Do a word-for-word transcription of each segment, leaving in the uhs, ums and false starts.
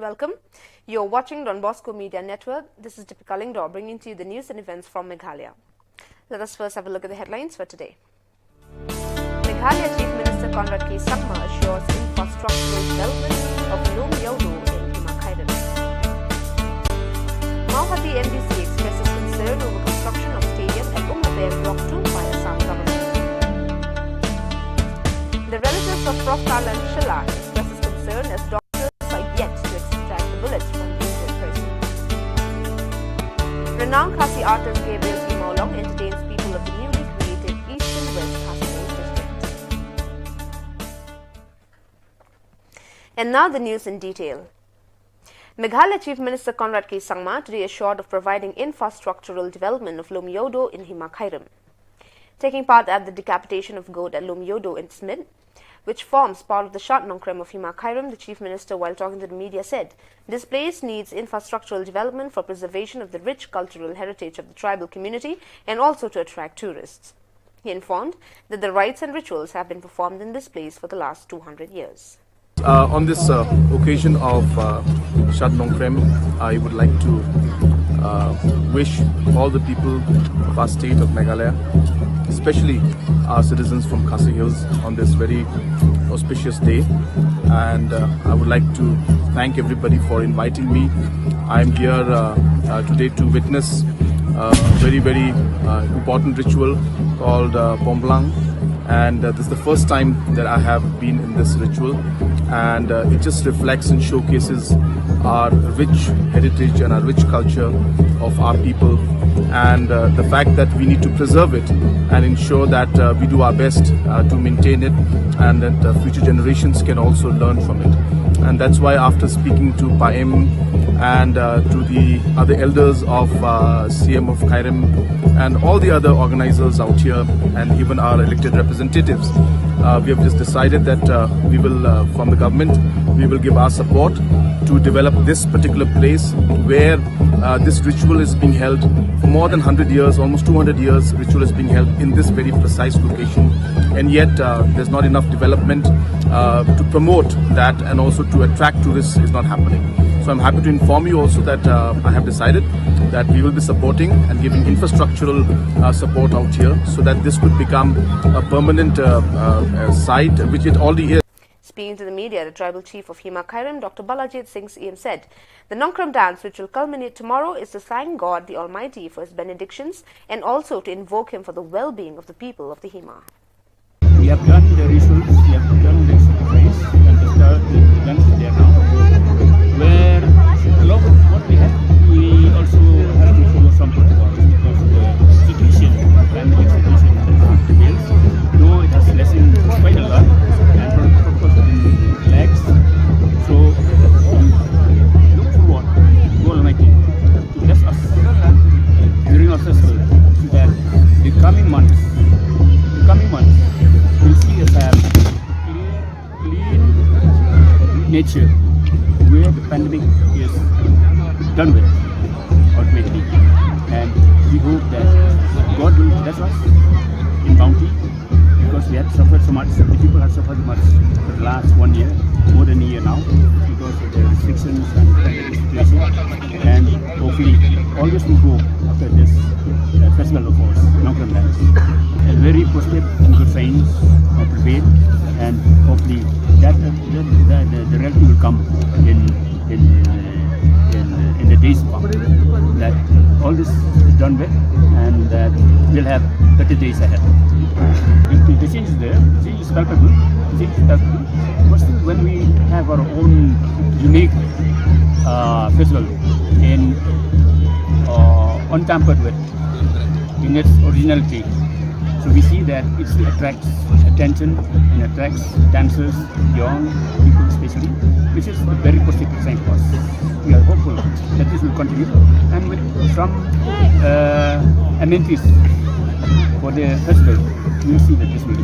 Welcome. You're watching Don Bosco Media Network. This is Deepika Lyngdoh bringing to you the news and events from Meghalaya. Let us first have a look at the headlines for today. Meghalaya Chief Minister Conrad K Sangma assures infrastructural development of Lum Yodo in Hima Khyrim. Mawhati M D C expresses concern over construction of stadium at Umlaber Block two by Assam government. The relatives of Prof Tarlan Shylla expresses concern as doctors are yet to extract the bullets from the injured person. Renowned Khasi artist Gabriel T Mawlong entertains people of the newly created Eastern West Khasi Hills District. And now the news in detail. Meghalaya Chief Minister Conrad K Sangma today assured of providing infrastructural development of Lum Yodo in Hima Khyrim. Taking part at the decapitation of goat at Lum Yodo in Smit, which forms part of the Shad Nongkrem of Hima Khyrim, the Chief Minister, while talking to the media, said this place needs infrastructural development for preservation of the rich cultural heritage of the tribal community and also to attract tourists. He informed that the rites and rituals have been performed in this place for the last two hundred years. Uh, on this uh, occasion of uh, Shad Nongkrem, I would like to uh, wish all the people of our state of Meghalaya, especially our citizens from Khasi Hills, on this very auspicious day. And uh, I would like to thank everybody for inviting me. I'm here uh, uh, today to witness uh, a very, very uh, important ritual called uh, Pomblang. And uh, this is the first time that I have been in this ritual. And uh, it just reflects and showcases our rich heritage and our rich culture of our people. And uh, the fact that we need to preserve it and ensure that uh, we do our best uh, to maintain it and that uh, future generations can also learn from it. And that's why, after speaking to Paim and uh, to the other elders of uh, C M of Khyrim and all the other organizers out here and even our elected representatives, uh, we have just decided that uh, we will, uh, from the government, we will give our support to develop this particular place where uh, this ritual is being held for more than one hundred years, almost two hundred years, ritual is being held in this very precise location. And yet, uh, there's not enough development uh, to promote that and also to attract tourists is not happening. So I'm happy to inform you also that uh, I have decided that we will be supporting and giving infrastructural uh, support out here so that this could become a permanent uh, uh, uh, site, which it already is. Speaking to the media, the tribal chief of Hima Khyrim, Doctor Balajit Singh Syiem, said the Nongkrem dance, which will culminate tomorrow, is to thank God the Almighty for his benedictions and also to invoke him for the well-being of the people of the Hima. We have done the rituals, we have done the sacrifice, and the star, the dance is there now. Where a lot of what we have, we also have to follow some protocols because of the situation, pandemic situation, the prevails. Though it has lessened quite a lot, and protocols have been relaxed. So, we look forward to Almighty to bless us during our festival, so that the coming months, the coming months will see us have clear, clean nature where the pandemic is done with ultimately. And we hope that God will bless us in bounty because we have suffered so much, the people have suffered much for the last one year, more than a year now, because of the restrictions and the pandemic situation. And hopefully, all this will go after this uh, festival of ours, Nongkrem dance. A very positive and good signs uh, prevail, and hopefully that uh, the, the, the, the reality will come in in uh, in, uh, in the days to come. That all this is done with, and that we'll have better days ahead. The, the change is there, the change is palpable, the change is palpable. But still, when we have our own unique uh, festival in uh, untampered with, in its originality, so we see that it still attracts attention and attracts dancers, young people especially, which is a very positive sign for us. We are hopeful that this will continue, and with some uh, amenities for the festival, we will see that this will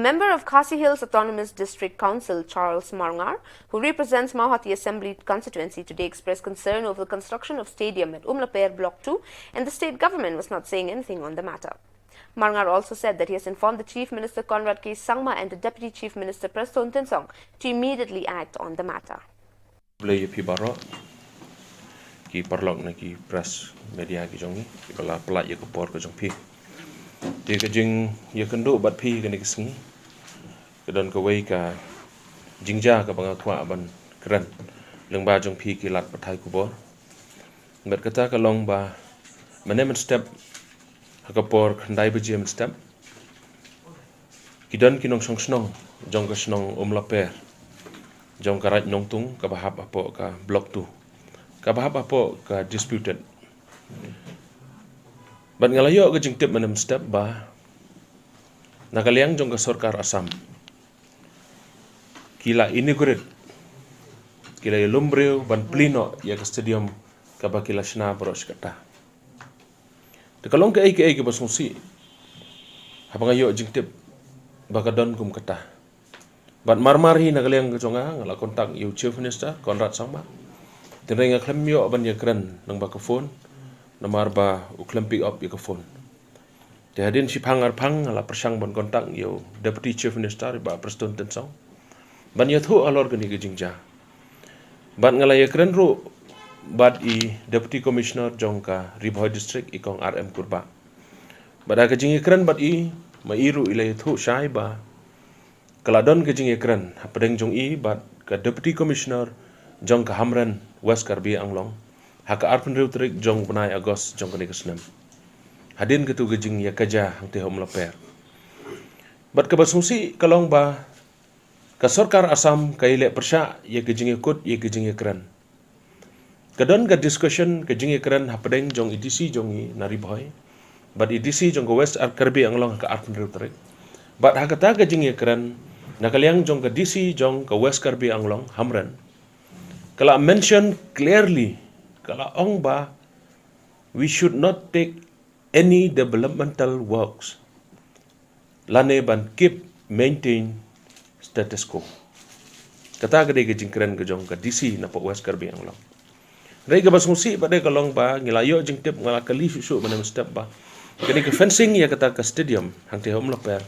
Member of Khasi Hills Autonomous District Council, Charles Marngar, who represents Mawhati Assembly Constituency, today expressed concern over the construction of stadium at Umlaper Block two and the state government was not saying anything on the matter. Marngar also said that he has informed the Chief Minister Conrad K Sangma and the Deputy Chief Minister Prestone Tynsong to immediately act on the matter. Khublei ïa phi baroh ki paralok na ki press media ki jong ngi, kiba la pynlait ïa ka por ka jong phi. Te ka jingïakynduh bad phi kane ka sngi ka don kawei ka jingjia kaba nga kwah ban kren lyngba jong phi ki lad pathai khubor. Bad kata ka long ba mynne mynstep ha ka por khyndai baje mynstep, ki don ki nongshong shnong jong ka shnong Umlaper jong ka Raid Nongtung kaba hap hapoh ka Block two, kaba hap hapoh ka disputed. Bad nga la ïoh ka jingtip mynne mynstep ba na ka liang jong ka sorkar Assam ki la inaugurate, ki la ïalum briew ban plie noh ïa ka stadium kaba ki la shna baroh shi katta. Te ka long kaei kaei kaba sngewsih haba nga ïoh jingtip ba ka don kum kata. Bad marmar hi na ka liang ka jong nga, nga la contact ïa u Chief Minister Conrad Sangma. Tynrai nga khlem ïoh ban ïakren lyngba ka phone namar ba u khlem pick up ïa ka phone. Te hadien shiphang arphang nga la pyrshang ban contact ïa u Deputy Chief Minister, i Bah Prestone Tynsong, ban ïathuh halor kane ka jingjia. Bad nga la ïakren ruh bad i Deputy Commissioner jong ka Ri Bhoi District, i Kong R M Kurbah. Bad ha ka jingïakren bad i, ma i ruh i la ïathuh shai ba ka la don ka jingïakren hapdeng jong i bad ka Deputy Commissioner jong ka Hamren, West Karbi Anglong, ha ka arphew hynriew tarik jong u bnai August jong kane ka snem, hadien katu ka jingïakajia hangtei ha Umlaper. Bad kaba sngewsih ka long ba ka sorkar Assam ka ïaleh pyrshah ïa ka jingïakut ïa ka jingïakren. Ka don ka discussion, ka jingïakren hapdeng jong i D C jong i na Ri Bhoi bad i D C jong ka West Karbi Anglong ha ka arphew hynriew tarik. Bad ha kata ka jingïakren, na ka liang jong ka D C jong ka West Karbi Anglong, Hamren, ka la mention clearly, ka la ong ba we should not take any developmental works lane ban keep maintain status quo. Kata ka dei ka jingkren ka jong ka D C napoh West Karbi Anglong. Hynrei kaba sngewsih pat de ka long ba ngi la ïoh jingtip, nga la kylli shuh shuh mynne mynstep ba kane ka fencing ïa kata ka stadium hangtei ha Umlaper,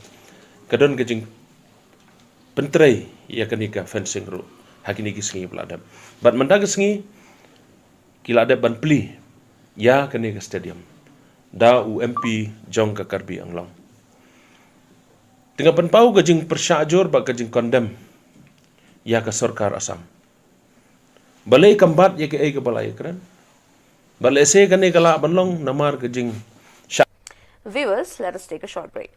ka don ka jingpyntrei ïa kane ka fencing ruh ha kine ki sngi ba la dep. Bad mynta ka sngi ki la dep ban plie ïa kane ka stadium da u M P jong ka Karbi Anglong. Te nga pynpaw ka jingpyrshah jur bad ka jingcondemn ïa ka sorkar Assam. Balei kam bat ïa kaei kaba la ïakren? Balei se kane ka lah ban long namar ka jingshah? Viewers, let us take a short break.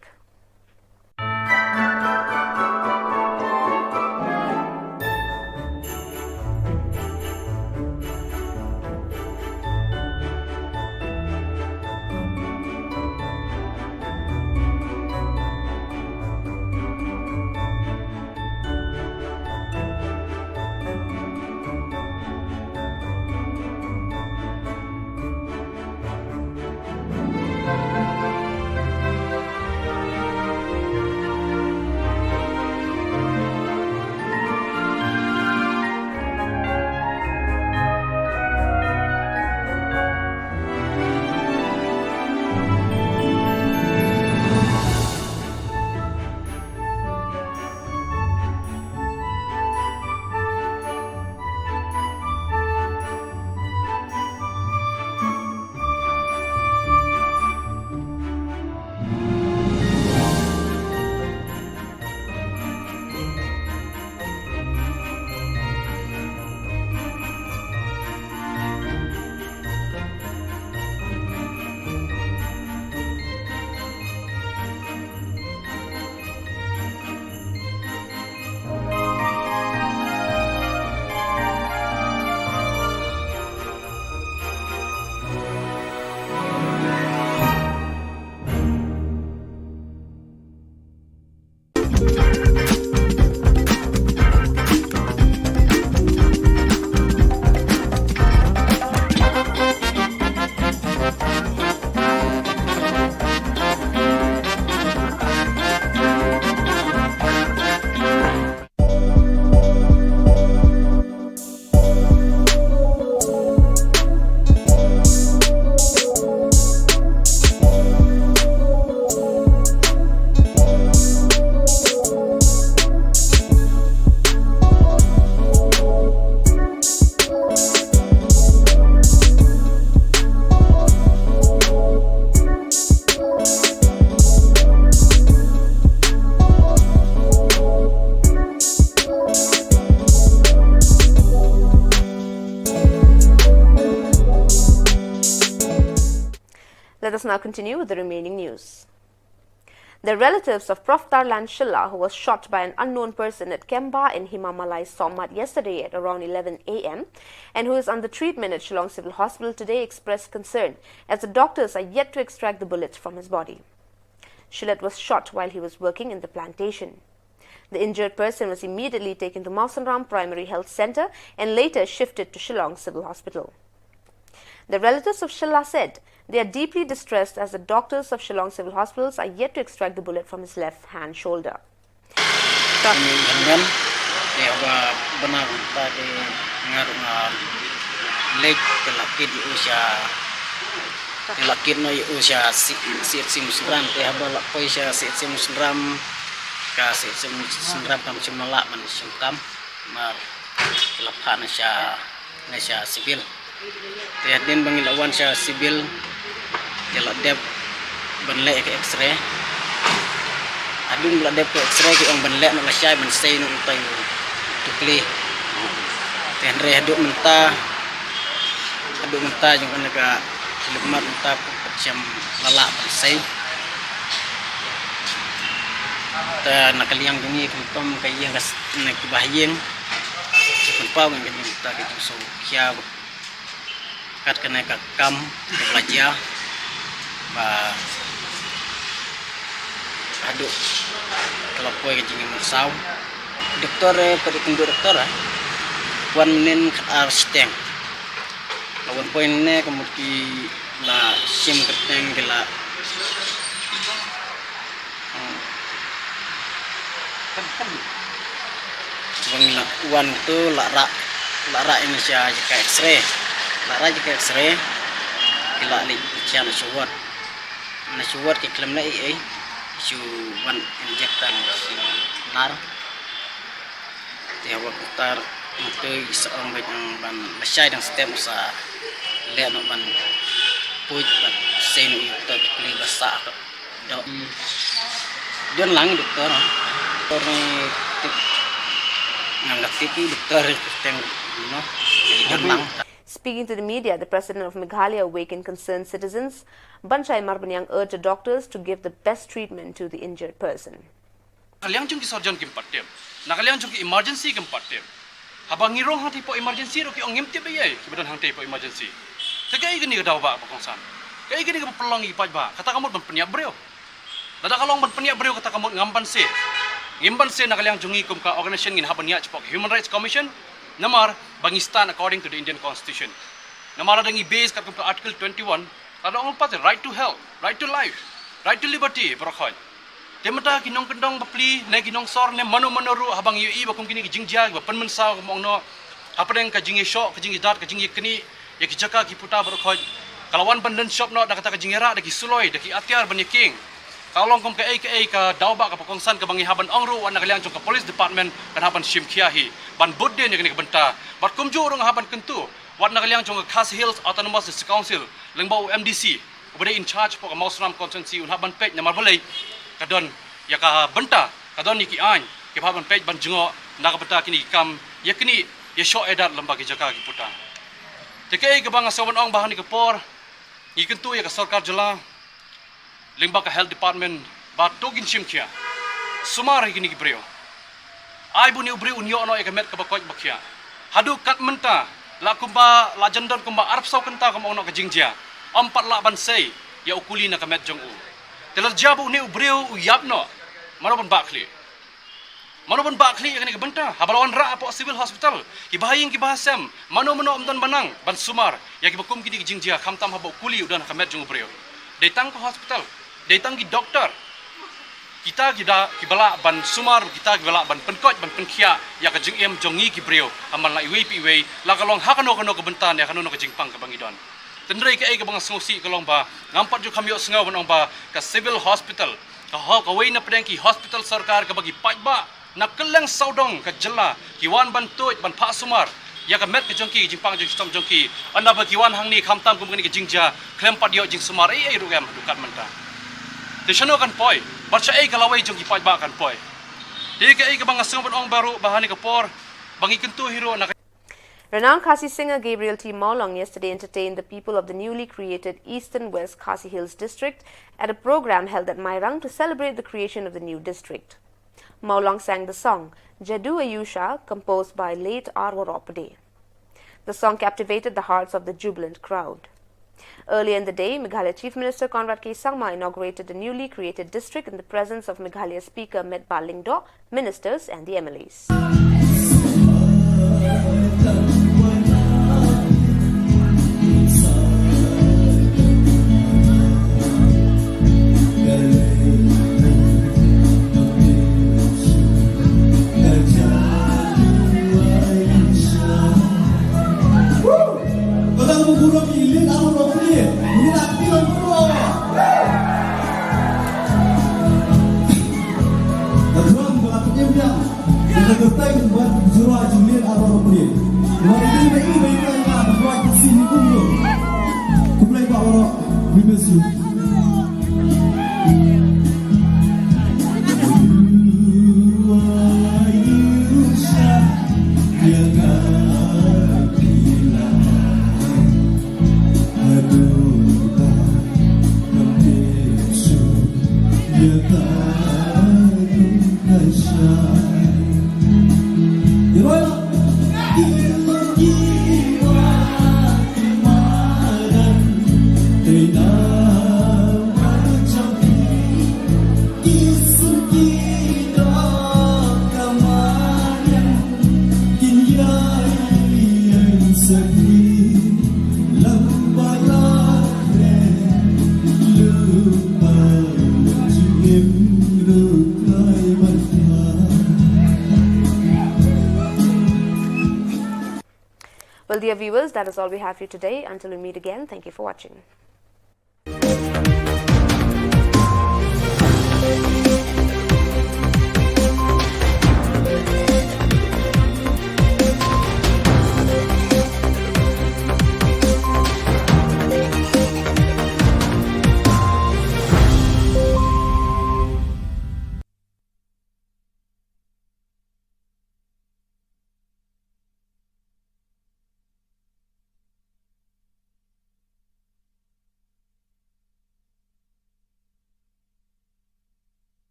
Let us now continue with the remaining news. The relatives of Professor Tarlan Shylla, who was shot by an unknown person at Kemba in Himamalai Sohmat yesterday at around eleven a m and who is under treatment at Shillong Civil Hospital today, expressed concern as the doctors are yet to extract the bullet from his body. Shylla was shot while he was working in the plantation. The injured person was immediately taken to Mawsynram Primary Health Centre and later shifted to Shillong Civil Hospital. The relatives of Shylla said they are deeply distressed as the doctors of Shillong Civil Hospitals are yet to extract the bullet from his left hand shoulder. Ni hynmen, te haba bna mynta te nga ruh nga leit te la kit ïa u sha, te la kit noh ïa u sha C-, CHC Mawsynram, te haba la poi sha CHC Mawsynram, ka CHC Mawsynram kam shym la lah ban shim kam, mar te la phah na sha, na sha civil. Te hadien ba ngi la wan sha civil, te la dep ban leh ka X-ray. Hadien ba la dep ka X-ray ki ong ban leh noh lashai ban sei noh utai u tukli. Te hynrei haduh mynta, haduh mynta jong kane ka khyllipmat mynta pat shym la lah ban sei. Te na ka liang jong ngi khamtam ka ïing ka s-, na kiba ha ïing, ki pynpaw ngi ka jingmynta ka jingsngewkhia kat kane ka kam kaba la jia ba haduh ka la poi ka jingim saw. Doktor, eh, pat i kynduh doktor, eh, wan mynnin khatar shiteng. La wan poi ne ka mut ki la shim kyrteng ki la, hmm. Ba ngi la wan tu la rah, la rah ïa ngi sha jaka X-ray. La rah jaka X-ray, ki la leit pynshai na sha ward. Na sha ward ki khlem leh ei ei, shu wan inject tang shi nar. Te haba kumta ngi sa ong bad ong ban lashai dang step sa leh noh ban puid ban sei noh ïa uta u tukli ba sah ka. Dok. Don lang doktor, ha? Doktor ni tip. Ngan da tip i doktor kyrteng, you know. Don lang. Speaking to the media, the president of Meghalaya Awaken Concerned Citizens, Banshai Marbaniang, urged the doctors to give the best treatment to the injured person. Na ka liang jong ki surgeon kim pat tip. Na ka liang jong ki emergency kim pat tip. Haba ngi rung hangtei hapoh emergency ruh ki ong ngim tip ei ei kiba don hangtei hapoh emergency. Te kaei kane ka daw ba kongsan? Kaei kane kaba pynlong ïa ki paidbah? Kata ka mut ban pynïap briew. Lada ka long ban pynïap briew kata ka mut ngam banse. Ngim banse na ka liang jong ngi kum ka organization ngin hap ban ïaid shapoh ka Human Rights Commission. Namar ba ngi stand according to the Indian Constitution. Namar lada ngi base katkum ka Article twenty-one, ka ong pat right to health, right to life, right to liberty, baroh khoit. Te mynta ki nongkyndong bapli ne ki nongsor ne mano mano ruh haba ngi ïohi ba kum kine ki jingjia kiba pynmynsaw, kumba ong noh, hapdeng ka jingïashoh, ka jingïadat, ka jingïaknieh ïa ki jaka ki puta baroh khoit, ka la wan ban lynshop noh da kata ka jingïarah da ki suloi, da ki atiar ban ïakieng. Ka long kum kaei kaei ka daw ba kaba kongsan kaba ngi hap ban ong ruh wat na ka liang jong ka police department kan hap ban shim khia hi ban bud dien ïa kane ka bynta. Bad kumjuh ruh nga hap ban kyntu wat na ka liang jong ka Khasi Hills Autonomous District Council lyngba u M D C uba dei in charge hapoh ka Mawsynram constituency un hap ban peit namar balei ka don ïa ka bynta, ka don ïa ki aiñ kiba hap ban peit ban jngoh na ka bynta kine ki kam ïaknieh, ïashoh ïadat lyngba ki jaka ki puta. Te kaei kaba nga sngew ban ong ba ha kane ka por ngi kyntu ïa ka sorkar jylla lyngba ka health department ba to kin shim khia, sumar ïa kine ki briew. Ai ba une u briew un ïoh noh ïa ka met kaba koit ba khia. Haduh kat mynta la kumba, la jan don kumba arphew saw kynta kumba ong noh ka jingjia, ym pat lah ban sei ïa u kuli na ka met jong u. Te la jia ba une u briew u ïap noh, mano ban bah khlieh? Mano ban bah khlieh ïa kane ka bynta? Haba la wanrah hapoh Civil Hospital, kiba ha ïing kiba ha sem, mano mano ym don ba nang ban sumar ïa kiba kum kine ki jingjia, khamtam haba u kuli u don ha ka met jong u briew. Dei tang ka hospital, dei tang ki doktor, kita ki da, kiba lah ban sumar, kita kiba lah ban pynkoit, ban pynkhiah ïa ka jingim jong ngi ki briew, ha man la iwei pa iwei, la ka long ha kano kano ka bynta ne ha kano kano ka jingpang kaba ngi don. Hynrei kaei kaba nga sngewsih ka long ba ngam pat ju kham ïohsngew ban ong ba ka Civil Hospital, ka ho-, kawei na pdeng ki hospital sorkar kaba ki paidbah na kylleng sawdong ka jylla ki wan ban tuid, ban phah sumar ïa ka met ka jong ki, ka jingpang jong ki, shitom jong ki, ynda ba ki wan hangne khamtam kum kane ka jingjia, khlem pat ïoh jingsumar ei ei ruh em haduh kat mynta. Te shano kan poi? Bad shaei ka lawei jong ki paidbah kan poi? Te kaei kaba nga sngew ban ong baroh ba ha kane ka por ba ngi kyntu hi ruh na ka Renowned Khasi singer Gabriel T Mawlong yesterday entertained the people of the newly created Eastern West Khasi Hills District at a program held at Mairang to celebrate the creation of the new district. Mawlong sang the song Jadu Ayusha, composed by late R Waroh Pde. The song captivated the hearts of the jubilant crowd. Earlier in the day, Meghalaya Chief Minister Conrad K Sangma inaugurated the newly created district in the presence of Meghalaya Speaker Metbah Lyngdoh, ministers and the M L As. We miss you. Well, dear viewers, that is all we have for you today. Until we meet again, thank you for watching.